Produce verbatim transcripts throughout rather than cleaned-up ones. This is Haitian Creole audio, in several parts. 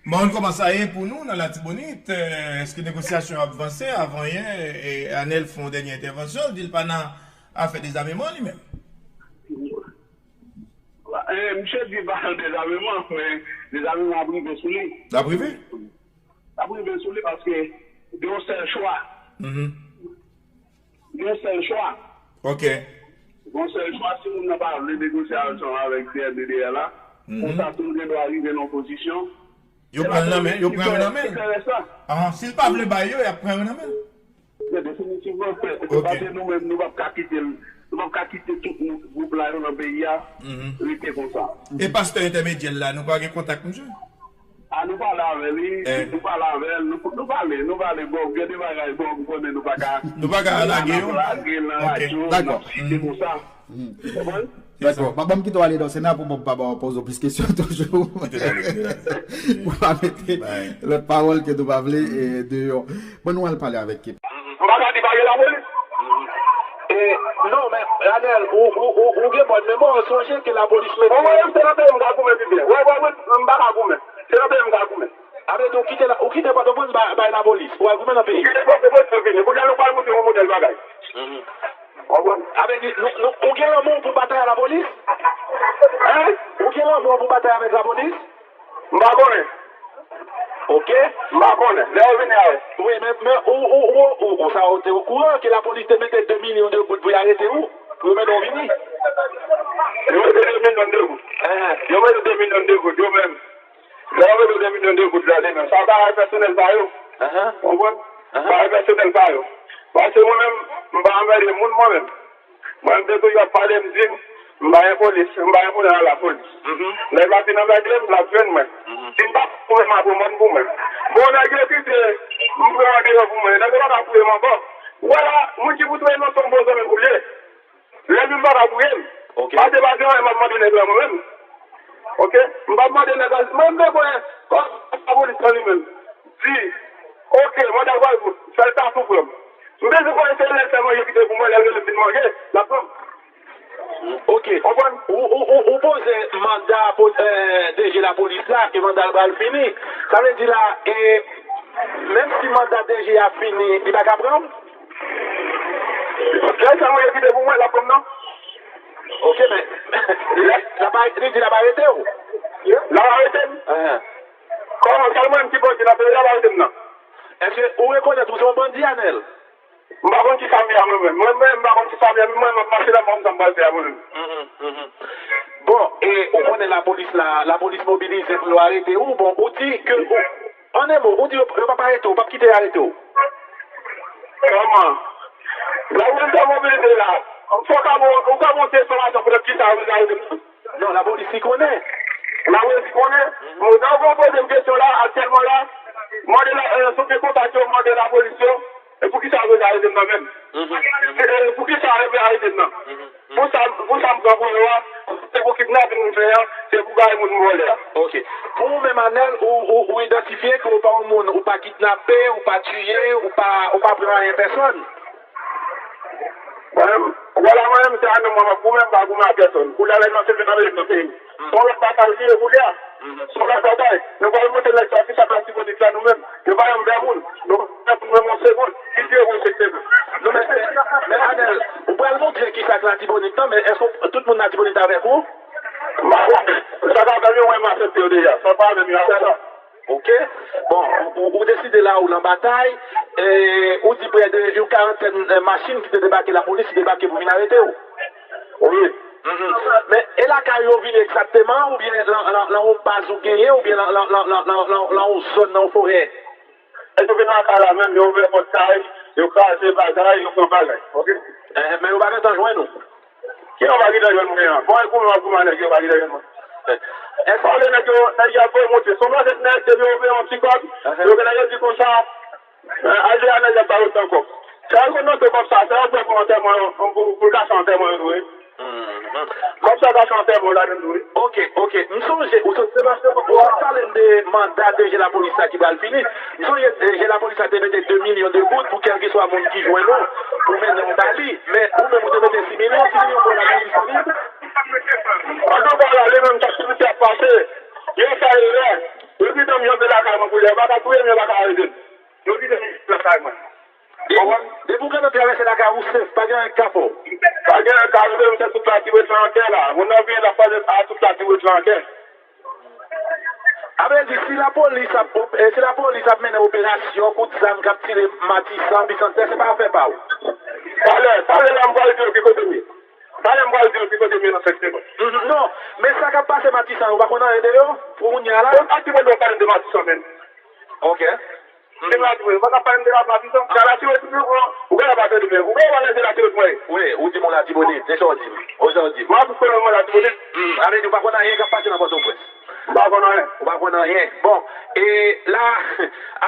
Bon, kòman sa ye pou nou nan Latibonit? Eh, èske negosyasyon ap vanse? Avan yè, eh, Anèl fè yon dènye entèvansyon, l di l pa nan afè dezameman li menm. Eh, misye di pa nan dezameman, men dezameman ap rive sou li. L ap rive? L ap rive sou li paske gen yon sèl chwa. Mhm. Gen yon sèl chwa. Ok. Gen yon sèl chwa, si moun nan pa vle negosye ansanm avèk C N D D L la, konsa tou l gen dwa rive nan yon pozisyon. Yo pran l nan men, yo pran yo nan men. Enteresan. Ah, si l pa vle bay yo, y ap pran yo nan men. Men definitivman, frè. Se paske nou menm, nou p ap ka kite l. Nou p ap ka kite tout gwoup la yo nan peyi a rete konsa. E pastè entèmedyè la, nou pa gen kontak misye? A nou pale avè li, nou pale avè l, nou, nou pale, nou pale, bon, gen de bagay, bon, ou konnen nou pa ka, Nou pa ka lage yo? Lage l nan radyo, n ap site konsa. Konprann? Dakò. Ban m kite w ale Dòsena pou mwen pa ba w poze w plis kesyon toujou. Pou pa mete lòt pawòl ke nou pa vle deyò. Ban nou al pale avèk. M pa ka di pa gen lapolis. Non, men, Anèl, ou, ou, ou, ou gen bòn memwa, ou sonje ke lapolis mete. Bon, mwen menm, se nan peyi m ka goumen pi byen. Wè, wè, wè, m pa ka goumen. Se nan peyi m ka goumen. Apre tou, ou kite, ou kite Pòtoprens bay, bay lapolis. Ou al goumen nan peyi. Kite Pòtoprens, mwen vini. Kounye a, nou pral montre yon modèl bagay. Konprann? Apre, nou, nou, ou gen lanmou pou batay a lapolis? Hein? Ou gen lanmou pou batay avèk lapolis? M pa konnen. Ok. M pa konnen. Lè yo vini a yo. Wi, men, men ou, ou, ou, ou, ou sa ou te okouran ke lapolis te mete de milyon de goud pou y arete ou, pou yo mennen w vini. Yo mete de milyon de goud. Yo mete de milyon de goud, yo menm. Lè yo mete de milyon de goud la, li menm. Sa bagay pèsonèl pa yo. Konprann? Bagay pèsonèl pa yo. Paske mwen menm, m pa anmède moun mwen menm. Mwen, m te toujou ap pale, m di, m pa gen polis, m pa gen pwoblèm ak lapolis. Lè l pa fin anmède m, l ap jwenn mwen. Si m pa fouye m, m ap pran mòn pou mwen. Bon, nèg yo kite m pran deyò pou mwen. Nèg yo pa ka fouye m ankò. Ou wè la, moun ki pou touye m nan se yon bon zanmi pou l ye. Lènmi m pa ka touye m. Paske pa gen anyen m ap mande nèg la mwen menm. Ok? M p ap mande nèg la, mwen m bezwen kòb lapolis lan li menm. Di, ok, manda l pral bout, fè l ta tou pran m. M bezwen konnen se lè l fè manje kite pou mwen, lè l rele m vin manje, l ap pran m. Ok. Ou, ou, ou, ou poze manda DG lapolis la, ke manda l pral fini. Sa vle di la, e, menm si manda DG a fini, li pa ka pran w? Lè l fè manje kite pou mwen, l ap pran m non. Ok, men, l ap, li di l ap arete w? L ap arete m? Kòman, sèl mwen menm ki bandi nan peyi a, l ap arete m nan. Èske ou rekonèt ou se yon bandi, Anèl? M pa konn kisa m ye a mwen menm. Mwen menm, m pa konn kisa m ye a. Mwen menm, m ap mache nan mòn, sa m pral fè a mwen menm. Bon, e ou konnen lapolis la, lapolis mobilize pou yo arete ou. Bon, ou di ke ou, an en mo, ou di yo, yo p ap arete ou, p ap kite yo arete ou. Kòman? Lapolis la mobilize la. Fò w ka bon, ou ka bon ti enfòmasyon poutèt kisa yo vin arete m nan. Non, lapolis li konnen. Lapolis li konnen. Bon, jan w poze m kesyon la, aktyèlman la, mande la, sou ke kontak yo, mande lapolis yo. E poukisa yo vle arete m nan menm? E poukisa yo vle arete m nan? Pou sa, pou sa m pran pou yo a, se pou kidnapin m fè a, se pou bay moun m vòlè a. Ok. Pou ou menm, Anèl, ou, ou, ou idantifye ke ou pa yon moun, ou pa kidnape, ou pa tiye, ou pa, ou pa pran anyen pèsòn? Mwen menm, wè la mwen menm, se a non mwen m ap goumen, m pa goumen ak pèsòn. Kounye a la, yo antre nan peyi m, nan peyi m. Se yon lòt batay li ye kounye a. Se yon lòt batay. Nou pral montre nèg sa kisa k Latibonit la nou menm. Yo pa janm vè moun. Nou pa janm vè moun menm yon segonn. Ki vye moun se segonn. Non, men, men Anèl, ou pral montre kisa k Latibonit lan, men èske tout moun Latibonit avèk ou? M pa konnen. Sa k avè m yo, mwen m aksepte yo deja. Sa pa avè m yo, afè sa. Ok. Bon, ou, ou deside la ou nan batay, e, ou di prè de yon karantèn, e, machin ki te debake, lapolis ki debake pou vin arete w. Wi. Men, e lakay ou vini egzakteman, oubyen nan, nan, nan yon baz ou genyen, oubyen nan, nan, nan, nan, nan, nan, nan yon zòn, nan yon forè? E yo vin lakay la menm, yo ouvè pòt kay, yo kraze bagay, yo pran bagay. Ok? Eh, men yo pa gentan jwenn ou? Ki yo pa gentan jwenn mwen an? Bon, e goumen m ap goumen a nèg yo, yo pa gentan jwenn mwen. Èske pale nèg yo, nèg yo ap voye monte. Se yon pakèt nèg, depi yo voye yon ti kòb, yo gentan yo di konsa, eh, al de a nèg yo ap ba yo tan kòb. Sa yo konn nan kòb sa, sa yo fè pou antèman, pou, pou l ka fè antèman yo tou, wi. Kòb sa ka fè antèman yo ladan tou, wi. Ok, ok. M sonje, ou sot, ou sot pale m de manda DG lapolis la ki pral fini. M sonje DG lapolis la te mete de milyon de goud pou kèlkeswa moun ki jwenn ou, pou mennen w ba li. Men ou menm ou te mete sis milyon, sis milyon pou lapolis disponib. Antouka, la, li menm, sa ki misye ap pase. Yo fè erè. Yo kite m janbe lakay mwen pou li. Yo pa ka touye m, yo pa ka arete m. Yo kite m lakay mwen. Depi, depi w gentan travèse lakay ou, ou safe, pa gen anyen k ka fè w. Pa gen anyen k ka rive m, se tout la ki ret lan an kè la. Moun nan vini la pale a tout la ki ret lan an kè. Sa vle di, si lapolis ap, e, si lapolis ap mennen operasyon, kout zam k ap tire Matisan, Bisantè, se pa afè pa w. Talè, talè la m pral di w ki kote m ye. Talè m pral di w ki kote m ye nan senk segonn. Mhm, non, men sa k ap pase Matisan, ou pa konn anyen de yo, pou kounye a la? Bon, a ki moman w pale de Matisan menm? Ok. Se la tou, ou pa ka pale m de la Matisan. Sa la tire tou, ou, ou genlè pa tande, men ou genlè pa tande la tire tou, wi. Wi, ou di m ou Latibonit, se sa w di m. Ou sa w di m. Mwen ap konnen mwen Latibonit. Hmm, sa vle di ou pa konn anyen k ap pase nan Pòtoprens. M pa konn anyen. Ou pa konn anyen. Bon, e la,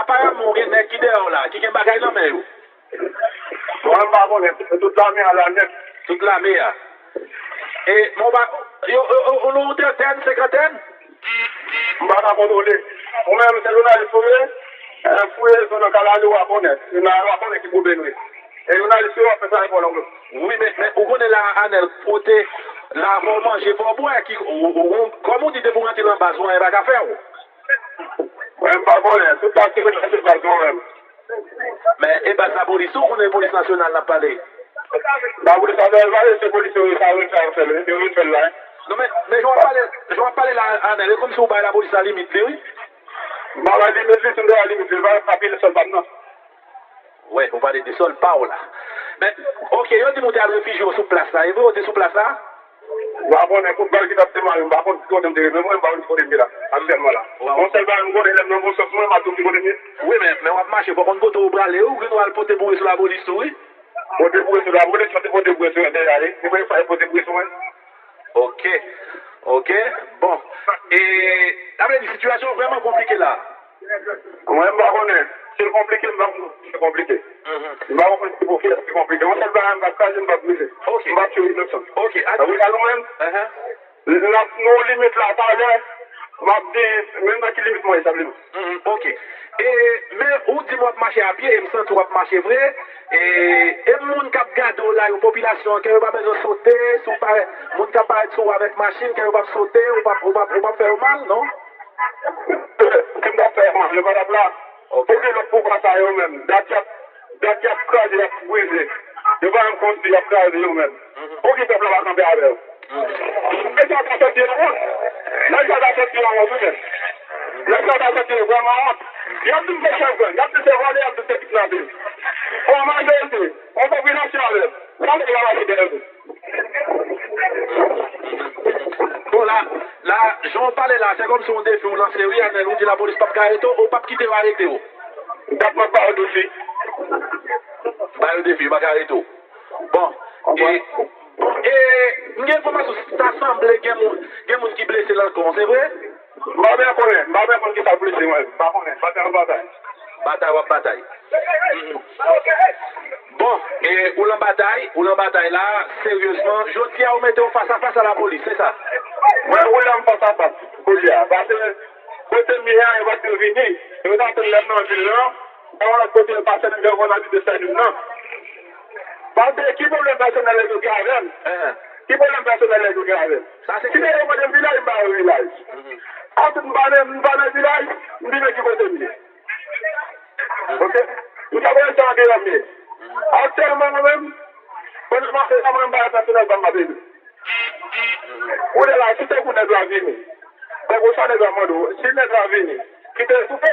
aparaman, ou gen nèg ki dèyè w la, ki gen bagay nan men yo. Mwen, m pa konnen. Tout lame a la nèt. Tout lame a. E, men w pa, yo, yo, yo, yo, yon trantèn, senkantèn? M pa ka kontwole. Ou menm, se jounalis ou ye? Eh, fouye zo nan kalalou, w a konnen. Jounalis, w a konnen ki boube nou ye. E jounalis yo ap fè sa pou lontan. Wi, men, men ou konnen la, Anèl, kote la, fò w manje, fò w bwè, ki, ou, ou, ou, kòm ou di, depi w rantre nan baz ou, anyen pa ka fè w. Mwen, m pa konnen. Tout sa ki rete se baz mwen menm. Men, e baz lapolis tou, ou konnen polis nasyonal n ap pale. Lapolis nasyonal pale, se polis yo, sa yo fè, yo fè l, yo fè l la, hein. Non, men, men jan w ap pale, jan w ap pale la, Anèl, e kòmsi ou bay lapolis la limit li, wi. M pa bay limit li, si m te bay limit li, li pa, pa pile sòl pa m nan. Wè, ou pale de sòl pa w la. Men, ok, yo di m ou te al refijye w sou plas la, e vre ou te sou plas la? M pa konnen kout bal ki t ap demare, m pa konn ki kote m te ye, men mwen, m pa konn ki kote m ye la, aktyèlman la. Yon sèl bagay m konnen, lè m nan bon sans mwen, m ap di w ki kote m ye. Wi, men, men w ap mache, fò w konn kote w prale, wi, ou gen dwa al pote boure sou lapolis tou, wi. Pote boure sou lapolis, yo te pote boure sou mwen deja, wi. Li mwen fè pote boure sou mwen. Ok, ok, bon. E, sa vle di, sitiyasyon an vrèman konplike la. Mwen, m pa konnen. Si l konplike, m pa konn si l konplike. Mhm. M pa konn si pou kiyès li konplike. Yon sèl bagay, m p ap kraze, m p ap brize. Ok. M p ap tiye inòsan. Ok, a. Ou menm, uh-huh, n ap nan yon limit la, talè, m ap di, men nan ki limit mwen ye, sa vle di. Mhm, ok. E, men ou di m w ap mache a pye, e m santi w ap mache vre. E, e moun k ap gade w la, yo, popilasyon an, kè yo pa bezwen sote, si w parèt, moun k ap parèt sou w avèk machin, kè yo p ap sote, ou p ap, ou p ap, ou p ap fè yo mal, non? Si m t ap fè mal, yo pa t ap la. Ok. Pou ki lòt pouvwa sa yo menm? Dat y ap, dat y ap kraze, y ap brize. Yo pa menm konn si y ap kraze yo menm. Mhm. Pou ki pèp la pa kanpe avè yo? Mhm. Nèg sa ta santi yo wont. Nèg sa ta santi yo wont, wi menm. Nèg sa ta santi yo vrèman wont. Y ap di m se chèf gang, y ap di se vòlè, y ap di se kidnapè. Fò majorite, fò popilasyon avè m. Sa nèg la mache dèyè nou. Bon, la, la, jan w pale la, se kòmsi yon defi w lanse, wi, Anèl, ou di lapolis p ap ka arete w, ou p ap kite yo arete w. Dat m ap ba yo defi. Ba yo defi, yo pa ka arete w. Bon, e, bon, e, m gen enfòmasyon, ta sanble gen moun, gen moun ki blese nan kan, se vre? M pa byen konnen, m pa byen konn kisa k blese mwen, m pa konnen, batay, m batay. Batay, w ap batay. Mhm. Bon, e ou lan batay, ou lan batay la, seryezman, jodi a ou mete w fas a fas a lapolis, se sa? Mwen, ou lan fas a fas, jodi a, paske kote m ye a, yo pa t vini, yo t atann lè m nan vil lan, nan yon lòt kote, yo pase nan Granvòl abite Sèlim nan. Paske ki pwoblèm pèsonèl nèg yo gen avè m? Ki pwoblèm pèsonèl nèg yo gen avè m? Sa se kite yo mande m vilaj, m ba yo vilaj. Antouk m pa nan, m pa nan vilaj, m di men ki kote m ye. Ok? M ta konnen se andeyò m ye. Aktyèlman, mwen menm, pandan m ap fè sa, mwen menm, bagay pèsonèl pa m ap ede. Kounye a la, si tankou nèg la vini, tankou sa nèg la mande w, si nèg la vini, kite l soupe.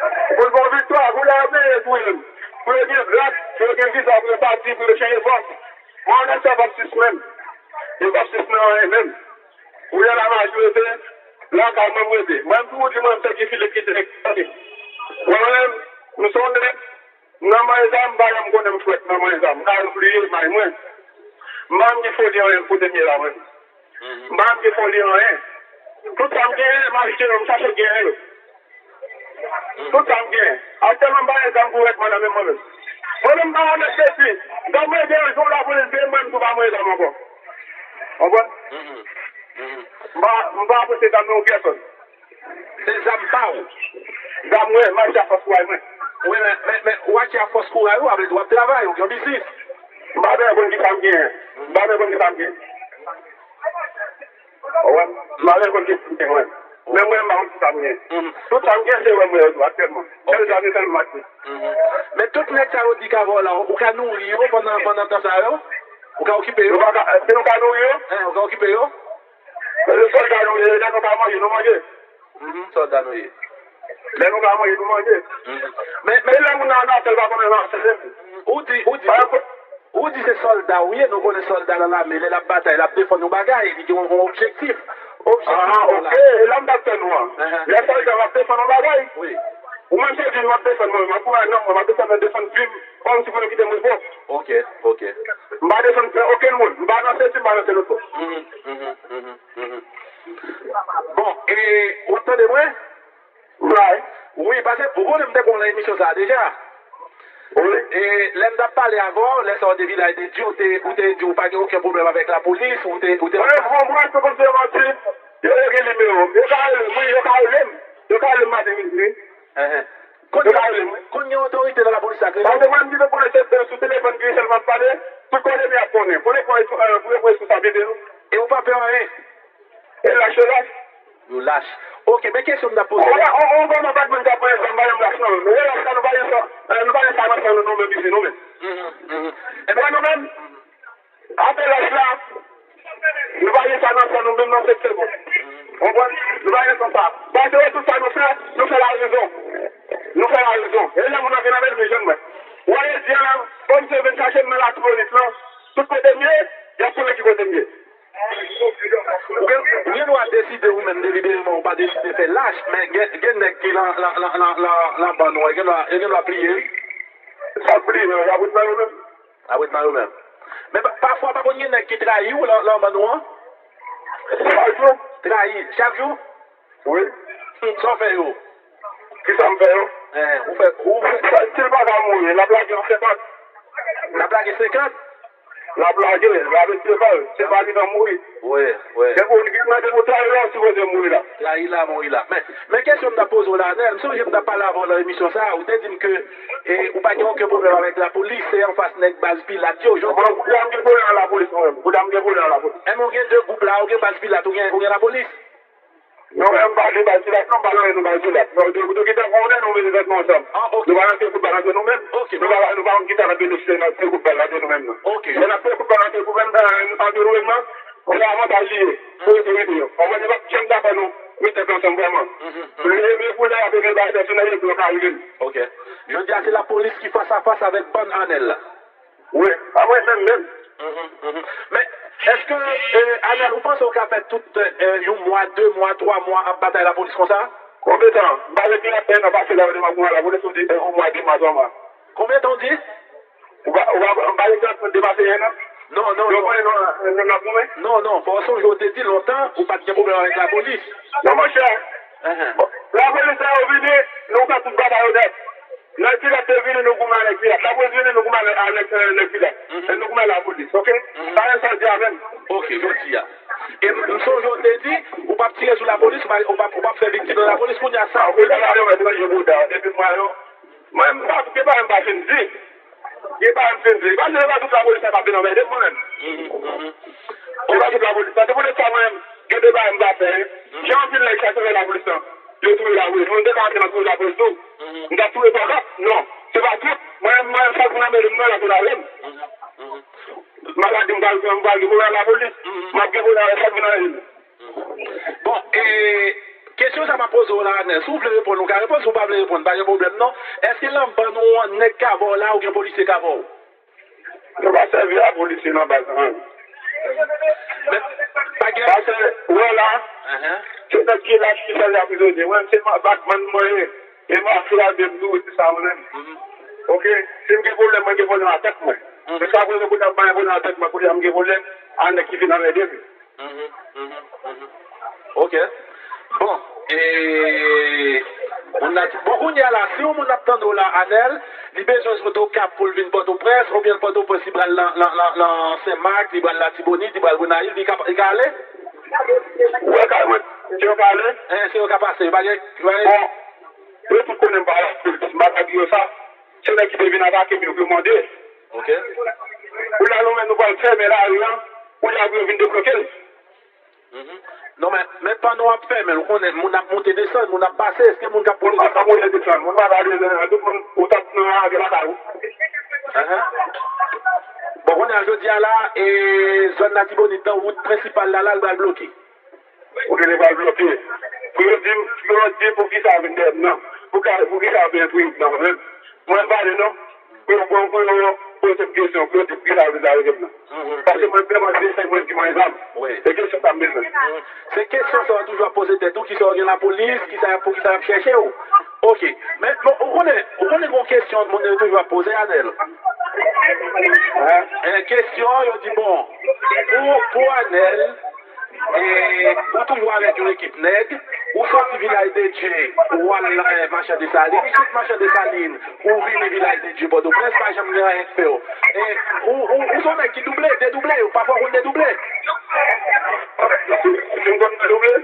Pou l ba w viktwa, kounye a yo veye touye m. Pou yo gen gras, pou yo gen viza, pou yo pati, pou yo chanje fòs. Mwen, nèg sa p ap sispann. Yo p ap sispann anyen menm. Kounye a la, majorite, lakay mwen m rete. Mwen, m toujou di mwen, m se ki file kite nèg sa. Mwen menm, m se yon nèg, nan manyen zam, m pa janm konnen m fwèt nan manyen zam. M ka repliye may mwen. M pa janm gen foli anyen kote m ye la, mwen. M pa janm gen foli anyen. Tout sa m genyen, m achte yo, m chache genyen yo. Tout sa m genyen. Aktyèlman, m pa gen zam pou rèt mwen nan men mwen menm. Mwen menm, m pa yon nèg sesi. Zam mwen gen yon jou lapolis veye mwen, m tou pa mwen zam ankò. Konprann? M pa, m pa apresye zam nan yon pèsòn. Se zam pa w. Zam mwen, m achte ak fòs kouray mwen. Wi, men, men, men, ou achte ak fòs kouray ou, avle di w ap travay, ou gen yon biznis. M pa byen konn ki sa m genyen. M pa byen konn ki sa m genyen. Wè, m pa gen kont ki pou gen mwen. Men mwen, m pa konn ki sa m gen. Tout sa m gen, se wè mwen yo tou aktyèlman. Sèl zam yo, sèl m achte. Men tout nèg sa yo di k ap vòlè la, ou ka nouri yo pandan, pandan tan sa yo? Ou ka okipe yo? Nou pa ka, èske nou ka nouri yo? Hein, ou ka okipe yo? Men se sòlda nou ye, lè nou ka manje, nou manje. Sòlda nou ye. Lè nou ka manje, nou manje. Men, men lè moun nan nan sèl pa konnen nan sèl. Ou di, ou di, ou di se sòlda ou ye, nou konnen sòlda nan lame, lè l ap batay, l ap defann yon bagay, li gen yon, yon objektif. Objektif Ah, ok, e la m t ap tann ou an. Lè sòlda w ap defann yon bagay. Wi. Ou menm se di m ap defann mwen, m ap goumen nan mwen, m ap defann mwen, defann vi m, kòm si pou yo kite m repo. Ok, ok. M pa defann okenn moun, m pa nan sesi, m pa nan sesi. Bon, e, w ap tande mwen? Wi. Wi, paske ou konnen m te konn nan emisyon sa a deja. Wi. E lè m t ap pale avè w, lè sa w te vin la, te di w te, ou te di w pa gen okenn pwoblèm avèk lapolis, ou te, ou te Mwen, mwen, mwen, se kòmsi yo manti. Yo, yo gen nimewo m. Yo ka rele m, wi, yo ka rele m. Yo ka rele m maten midi, wi. Yo ka rele m, wi. Konn gen otorite nan lapolis la k rele w? Paske mwen, m di, mwen konnen se sou telefòn ki sèlman ap pale. Tout kote m ap konnen. Konnen pou, pou, pou responsabilite nou. E ou pa pè anyen? E lach yo lach. Yo lach. Ok, men kesyon m t ap poze. Ou wè, ou, ou wè, nou pa t menm ka pran egzanp, pa yon lach, non. Nou wè lach la, nou pa gen sa, eh, nou pa gen sa nan san nou, nou menm, isi, nou menm. Mhm, mhm. Ebyen, nou menm, apre lach la, nou pa gen sa nan san nou menm nan seksè bon. Ou konprann? Nou pa gen sa. Paske tout sa nou fè, nou fè larezon. Nou fè larezon. E lè moun nan vin avè l, vin jwenn mwen. Ou wè, jodi a la, kòm se vin chache m nan Latibonit lan, tout kote m ye, y ap konnen ki kote m ye. Ou gen, ou gen dwa deside ou menm delibereman ou pa deside fè lach, men gen, gen nèg ki lan, lan, lan, lan, lan, lan bann ou an, yo gen dwa, yo gen dwa pliye wi. Sa pliye, men y ap ret nan yo menm. Y ap ret nan yo menm. Men pa, pafwa pa konn gen nèg ki trayi w lan, lan bann ou an? Chak jou. Trayi, chak jou? Wi. Hmm, sa w fè yo? Kisa m fè yo? Eh, ou fè, ou fè. Si l pa ka mouri, l ap lage yon senkant. L ap lage senkant? L ap lage, l ap lage senkant. Se pa li nan mouri. Wi, wi. Depi w gen nan depi w trayi la, w sipoze mouri la. Trayi la, mouri la. Men, men kesyon m t ap poze w la, Anèl, m sonje m t ap pale avè w nan emisyon sa a, ou te di m ke, eh, ou pa gen okenn pwoblèm avèk lapolis, se anfas nèg baz Pilat yo, jodi a. Bon, kounye a m gen pwoblèm ak lapolis mwen menm. Kounye a m gen pwoblèm ak lapolis. Enben, ou gen de gwoup la, ou gen baz Pilat, ou gen, ou gen lapolis. Non, men m pa de baz Pilat, non, m pa nan nou baz Pilat. Non, de, de ki tan konnen nou mete tèt nou ansanm. Ah, ok. Nou pa nan se kout bal antre nou menm. Ok, nou pa, nou pa konn ki sa n ap benefisye nan se kout bal antre nou menm nan. Ok. Lè n ap se kout bal antre nou menm, eh, antre nou menm nan, se avantaj li ye. Pou yo te rete yo. Konprann, yo p ap janm dakò nou met tèt ansanm vrèman. Mhm, mhm. Lè yo vle pou lè y ap vle bay pèsonèl yo pou yo ka rive n. Ok. Jodi a, se lapolis ki fas a fas avèk bann Anèl la. Wi, pa mwen menm menm. Mhm, mhm. Men, èske, eh, Anèl, ou panse w ka fè tout, eh, yon mwa, de mwa, twa mwa ap batay lapolis konsa? Konbyen tan? M pa wè ki apèn nan pase la, yo te m ap goumen lapolis, ou di, eh, yon mwa, de mwa, twa mwa. Konbyen tan w di? Ou pa, ou pa, m pa wè ki apèn depase en an? Non, non, non. Yo konnen nou, nou, n ap goumen? Non, non, fò w sonje w te di lontan, ou pa t gen pwoblèm avèk lapolis. Non, monchè. Enhen. Lapolis sa yo vini, nou fè tout bagay yo nèt. Nèg Pilat te vini, nou goumen a nèg Pilat. Lapolis vini, nou goumen a nèg, a nèg, eh, nèg Pilat. Mhm. E nou goumen lapolis, ok? Mhm. Pa gen sa w di a menm. Ok, jodi a. E m, m sonje w te di, ou p ap tire sou lapolis, ou p ap, ou p ap, ou p ap fè viktim nan lapolis, kounye a sa. Ah, ok, bagay yo mèt ranje bouda, depi mwa yo. Mwen, m pa, gen bagay m pa fin di. Gen bagay m fin di. Paske se pa tout lapolis sa k ap vin anmède m, mwen menm. Mhm, mhm. Se pa tout lapolis sa. Se poutèt sa, mwen menm, gen de bagay m pa fè, wi. Mhm. Gen anpil nèg chache fè lapolis lan. Yo touye lapolis. Mwen te ka antre nan touye lapolis tou. Mhm. M t ap touye pankòt. Non. Se pa tout. Mwen, mwen, sa k vin anmède m nan, l ap vin avè m. Mhm. Mhm. M pa ka di m pral, m pral gen pwoblèm ak lapolis. Mhm. M ap gen pwoblèm avè sa k vin anmède m. Mhm. Bon, e, kesyon sa m ap poze w la, Anèl, si w vle reponn, ou ka reponn. Si w pa vle reponn, pa gen pwoblèm, non. Èske nan bann ou an, nèg k avè w la, ou gen polisye k avè w? Yo pa sèvi a polisye nan baz lan. Men, pa gen Paske, ou wè la, Ahan. Se nèg ki la ki chèze a prizonye. Mwen, se ma-, batman mwen ye. E mafya de m tou, se sa mwen menm. Mhm. Ok? Si m gen pwoblèm, mwen gen pwoblèm a tèt mwen. Mhm. Men sa vre, kounye a m pa gen pwoblèm a tèt mwen, kounye a m gen pwoblèm a nèg ki vin anmède m. Mhm, mhm, mhm. Ok. Bon, e, moun la di, bon, kounye a la, si yon moun ap tande w la, Anèl, li bezwen sot Okap pou l vin Pòtoprens, oubyen Pòtoprens, li pral nan, nan, nan, nan Senmak, li pral Latibonit, li pral Gonayiv, li ka, li ka ale? Ou wè kay mwen, se yo ka ale? Eh, se yo ka pase, yo pa gen, yo pa gen Bon, yo tout konnen m pa la, m pa ka di yo sa. Se nèg ki te vin atake m yo pou yo mande. Ok. Pou la nou menm nou pral fèmen lari an, pou la pou yo vin debloke l. Mhm. Non, men, men panno ap fèmen, ou konnen, moun ap monte desann, moun ap pase, èske moun k ap monte desann? Moun pa monte desann, moun pa pale, tout moun, ou t ap nan lari lakay ou. Ahan. Bon, konnen, jodi a la, e, zòn Latibonit nan, wout prensipal la, la, l pral bloke. Ou te pral bloke. Pou yo di, pou yo di pou ki sa vin dèyè m nan. Pou ka, pou ki sa vin touye m nan, mwen menm. Mwen pale non. Pou yo, pou yo, pou yo poze m kesyon, pou yo di pou ki sa vin arete m nan. Paske mwen vrèman se sèl mwen ki mwen zam. Se kesyon sa m bezwen. Se kesyon sa w toujou ap poze tèt ou, ki sa w gen lapolis, ki sa, pou ki sa y ap chèche w. Ok. Men, men, ou konnen, ou konnen gon kesyon moun yo toujou ap poze, Anèl. Kesyon, yo di, bon, pou, pou Anèl, e, ou toujou avèk yon ekip nèg, ou soti Vilaj de Dye, ou al, e, Machan Desalin, ou sot Machan Desalin, ou vini Vilaj de Dye, Pòtoprens, pa janm gen anyen k fè w. E, ou, ou, ou se yon nèg ki double, dedouble, ou pafwa konn dedouble. Si m konn dedouble?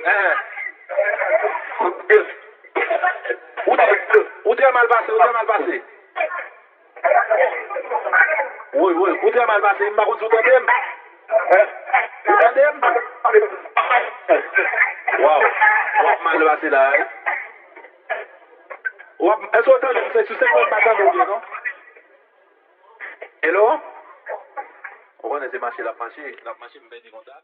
Ou trè, ou trè mal pase, ou trè mal pase. Wi, wi, ou trè mal pase, m pa konn si w tande m. Ou tande m? Waw, w ap mal pase la, wi. W ap, èske w tande m? Se sou sèl mwen m pa tande w byen, non? Hello? Ou konnen se mache l ap mache, l ap mache, m pèdi kontak.